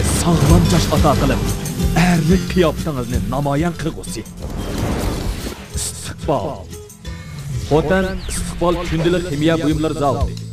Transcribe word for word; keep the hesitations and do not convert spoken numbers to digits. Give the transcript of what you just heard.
ساغلام چاچ ئاتا قىلىپ، ئەرلىك قىياپىتىڭىزنى نامايان قىلغۇسى. ئىستىقبال. خوتەن ئىستىقبال كۈندىلىك خىمىيە بۇيۇملىرى زاۋۇتى.